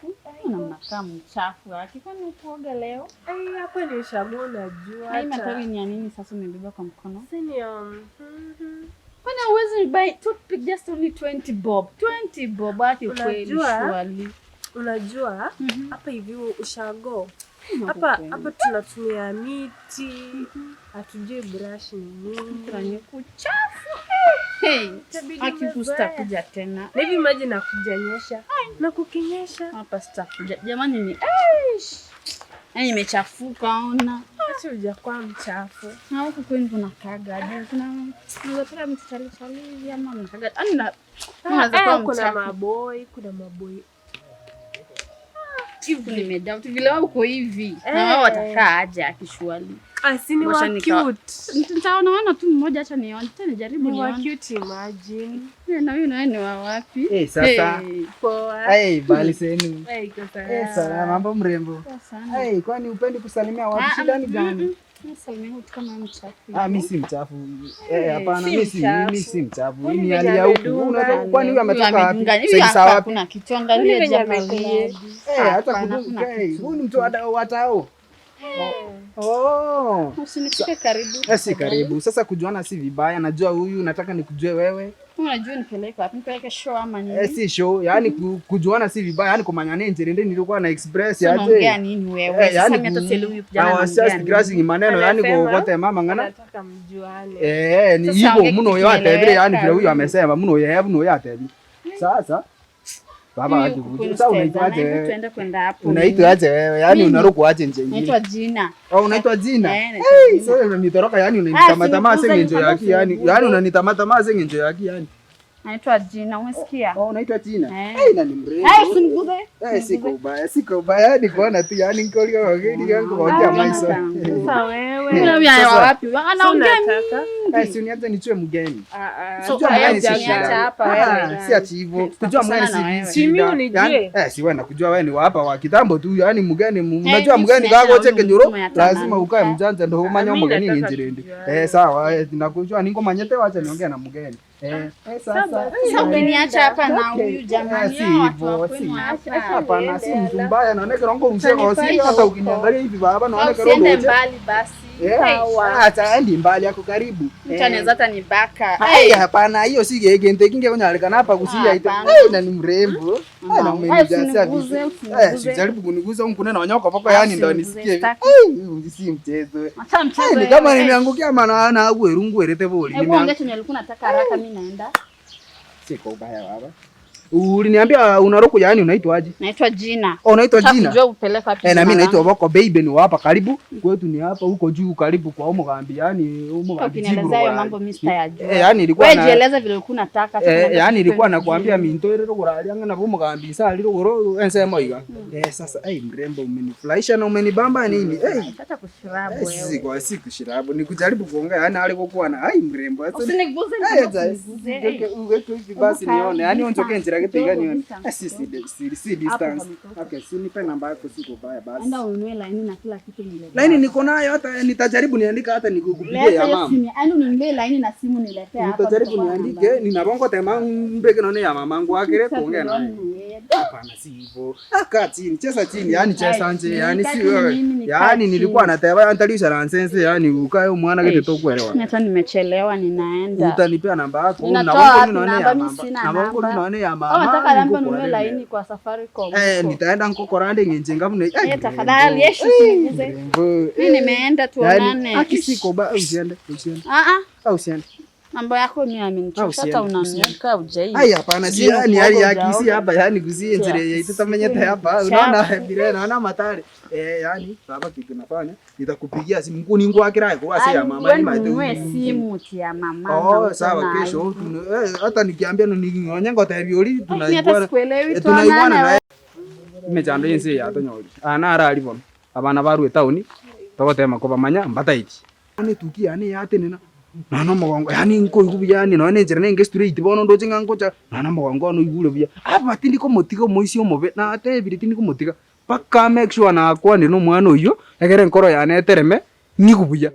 Huku na mnakaa mchafu haki, kwani ukuoga leo? Ai, hapa ni ushago unajua. Hii matawi ni ya nini sasa umebeba kwa mkono? Si ni Kwani huwezi buy toothpick just only 20 bob. 20 bob haki kweli surely. Unajua hapa hivi ushago hapa hapa tunatumia miti, hatujui brush ni nini. Ni kuchafu. Hey, haki sitakuja tena. Na hivi maji na kujanyesha na kukinyesha. Hapa sitakuja. Jamani ni yaani imechafuka ona. Acha hujakuwa mchafu. Na huku kwenu kuna kaga aje? Kuna unaweza pata mtu chali chali hivi ama mnakaga. Yaani na unaweza kuwa Kuna mchafu. maboi, kuna maboi. Hivi nimedoubt vile wao uko hivi. Na wao watakaa aje akishwali. Ah, si ni wa cute. Nitaona tu mmoja, acha nione. Tena nijaribu Ni wa nione. cute, imagine. Na huyu naye ni wa wapi? Eh, sasa. Poa. Hey, bali zenu. Eh, iko Eh, salama. salama, mambo mrembo. Poa sana. Hey, kwani upendi kusalimia watu? Shida ni gani? Nasalimia huyu kama mchafu. Ah, mimi si mchafu. Eh, hapana, Si mimi si mchafu. mimi si mchafu. Kwani Ni venye hali ya huku. amedunga? Unatoka kwani huyu ametoka wapi? Amedunga. Hivi Sasa hapa wapi? kuna kitu, angalia Kwani venye jamaa. amekula? Eh, hata Hapana, kudunga. hakuna Hey, kitu. huyu ni mtu hata watao. Oh. Usinifike karibu. Eh, si karibu. Sasa kujuana si vibaya. Najua huyu nataka nikujue wewe. Unajua nipeleke wapi? Nipeleke show ama nini? Eh, si show. Yaani kujuana si vibaya. Yaani kumanya nje ndio nilikuwa na express Sasa unaongea aje. nini wewe? Eh, Sasa mimi hata sielewi huyu kijana I was anaongea just nini. grasping maneno yaani Anasema, kokote mama ngana. Anataka mjuane. Eh, ni Sasa hivyo ongea muno kitu yote vile kieleweka. yaani vile huyu amesema muno yeye muno yote. Sasa baba Mimi aje huku kwenu sasa unaitwaje sitaezana. Hebu wewe? tuende kwenda hapo. Unaitwaje wewe? Yaani Mimi? unaruku aje nje ingine? Naitwa Jina. Oh, unaitwa Jina? Eh, naitwa Hey, Jina. sasa unanitoroka yaani unanitamatama usiniguze, sengenjo nikwambia yaki yaani usiniguze. yaani unanitamatama sengenjo yaki yaani. Naitwa Jina, umesikia? Oh, unaitwa Jina? Eh. Hey, na ni mrembo. Hai, usiniguze. Eh, siko ubaya, siko ubaya yaani kuona tu yaani nkolio wageni yangu kuongea maisha. Sasa wewe. Huyu huyu Sasa- wa wapi? Anaongea unataka? Eh, si uniache nichue mgeni. Ah, ah. So, Kujua mgeni haya, si usiniache shida. hapa Ah, wewe. si ati hivyo. Kujua mgeni Tutakosana na wewe. si Si mimi shida. unijue. Yaani, eh, si wewe nakujua wewe ni wa hapa wa kitambo tu, yaani mgeni unajua mimi mgeni usiniache kako na cheke huyu njoro mtu mwenye lazima ukae atamani. mjanja ndio umanye mimi mgeni nataka njirindi. tujuane. Eh, sawa, eh, nakujua niko manyete wacha niongee na mgeni. Eh, eh, sasa. Sasa umeniacha hapa na huyu jamani. Eh, si Hao watu wa hivyo, kwenu si. hapa. Hapana, si mtu mbaya naona kirongo useko si hata ukiniangalia hivi baba naona kirongo Usiende uche. mbali basi. Eh, acha endi mbali yako karibu. Mtu anaweza hata nibaka. Ai, hapana, hiyo si gege kinge kunyalikana hapa kusia ite. Hapana. Eh, na ni mrembo. Eh, na umenijazia Usiniguze, vitu. usiniguze. Eh, sijaribu kuniguza huku kunena wanyoka pako yani ndo Usiniguze, nisikie. sitaki. Eh, si mchezo. Acha mchezo. Eh, ni kama nimeangukia maana na gweru ngwerete boli. Hebu ongea chenye ulikuwa unataka haraka, mimi naenda. Siko ubaya baba. Uliniambia unaruku yani unaitwaje? Naitwa Jina. Oh, unaitwa Nataka Jina. kujua upeleke wapi. Eh, na jina mimi naitwa langu. Boko baby ni hapa karibu. Kwetu ni hapa huko juu karibu kwa Umugambi yani Umugambi. Ukinielezea hayo mambo mimi sitayajua. Eh, yani ilikuwa Wewe na jieleze vile ulikuwa unataka. Eh, yani ilikuwa nakwambia minto ile rugura na bumugambi sa liro goro ensemo iga. Eh, sasa eh mrembo umenifurahisha na umenibamba nini? Eh, Acha kushirabu eh, wewe. si kwa si kushirabu ni kujaribu kuongea yani alikokuwa na ai mrembo sasa. Usiniguze, Eh, sasa, usiniguze. uweke hivi basi nione. Yani onjoke njira gitega nione. Kidogo Eh, si si si si distance. Okay, si nipe namba yako siko baya basi. Enda ununue laini na kila kitu niletee. Laini niko nayo hata nitajaribu niandika hata nikukupigie Leta ya hiyo mama. simu. Yaani ununulie laini na simu niletee hapa. Nitajaribu tutakuwa na niandike namba. ninabongo tema mbeke none ya mamangu akire kuongea naye. Hapana, si hivyo. Kaa chini, cheza chini, yani cheza nje, yani si wewe. Yani nilikuwa nateba yani talisha na nsense, yani ukae mwana kete tokuelewa. Mimi hata nimechelewa ninaenda. Utanipea namba yako na Ninatoa wangu wapi ninaone namba? ya Mimi mama. sina Na wangu namba. ninaone ya Au mama. nataka namba niko nunue kwa laini kwa Safaricom. Eh, huko. nitaenda nkokorande ngenjenga mune. Eh, tafadhali, yesu usiniguze. Mimi nimeenda Yani, tuonane. aki siko ba usiende, usiende. Ah ah. Au usiende. Mambo yako mimi amenichosha hata Usiende, unanuka hujai. Ai hapana, si Sijui yani hali ukuoga ya kisi hujaoga. hapa yani kusie njire ya itutamenyete hapa. Unaona bila naona matare. Eh, yani baba kitu nafanya nitakupigia simu nguni ngwakira kwa si ya mama ni maite. Ununue simu ti ya mama. Oh, sawa kesho hata nikiambia ningonye ngotebi ori Mimi hata tunaigwana. sikuelewi Tunaigwana tuonane. naye. Imechando insi ya tonyori. Ana arari bono. Abana barwe town togotema kobamanya mbataiti. Ane tuki yani yatenena. Nana mugongo yani nko igu yani none njira nenge straight bono ndoche ngangocha nana mugongo no igure buya aba tindi ko motiga moisi omobe na atebire tindi ko motiga paka make sure na kwa ndi no mwana oyo egere nkoro yane etereme nyigu buya.